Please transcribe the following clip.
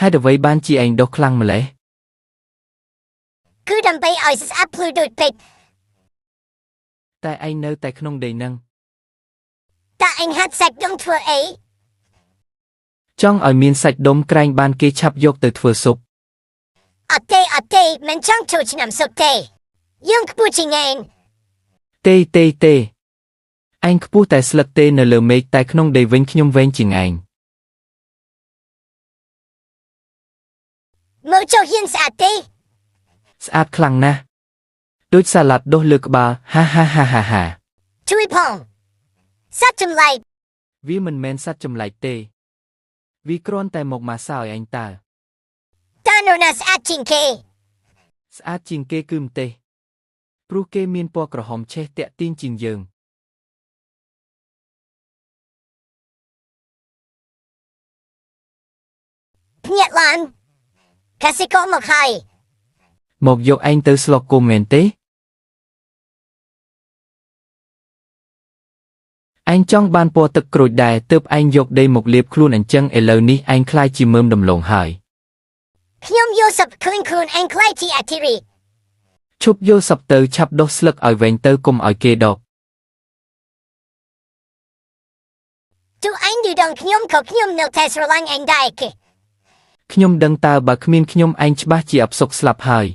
ហេតុអ្វីបានជាឯងដុសខ្លាំងម្ល៉េះ គឺដើម្បីឲ្យស្អាតភ្លឺដូចពេជ្រ តែឯងនៅតែក្នុងដីហ្នឹង តើឯងហាត់សាច់ដុំធ្វើអី ចង់ឲ្យមានសាច់ដុំក្រែងបានគេឆាប់យកទៅធ្វើស៊ុប អត់ទេអត់ទេមិនចង់ចូលឆ្នាំសុខទេយើងខ្ពស់ជាងឯង ទេទេទេឯងខ្ពស់តែស្លឹកទេនៅលើមេឃតែក្នុងដីវិញខ្ញុំវែងជាងឯង មើលចុះហ៊ានស្អាតទេ ស្អាតខ្លាំងណាស់ដូចសាឡាត់ដុះលើក្បាលហាហាហាហាហា ជួយផងសត្វចម្លែក វាមិនមែនសត្វចម្លែកទេវាគ្រាន់តែមកម៉ាសាឲ្យឯងតើ តើនរណាស្អាតជាងគេ ស្អាតជាងគេគឺម្ទេសព្រោះគេមានពណ៌ក្រហមឆេះតាក់ទាញជាងយើង ភ្ញាក់ឡើងកសិករមកហើយ មកយកឯងទៅស្លកគុំមែនទេឯងចង់បានពណ៌ទឹកក្រូចដែរទើបឯងយកដីមកលាបខ្លួនអញ្ចឹងឥឡូវនេះឯងក្លាយជាមើមដំឡូងហើយ ខ្ញុំយល់សប្តិឃើញខ្លួនឯងក្លាយជាអធិរាជ ឈប់យកសັບទៅឆាប់ដុសស្លឹកឲ្យវែងទៅកុំឲ្យគេដក ទោះឯងឌឺដងខ្ញុំក៏ខ្ញុំនៅតែស្រឡាញ់ឯងដែរគេ ខ្ញុំដឹងតើបើគ្មានខ្ញុំឯងច្បាស់ជាអផ្សុកស្លាប់ហើយ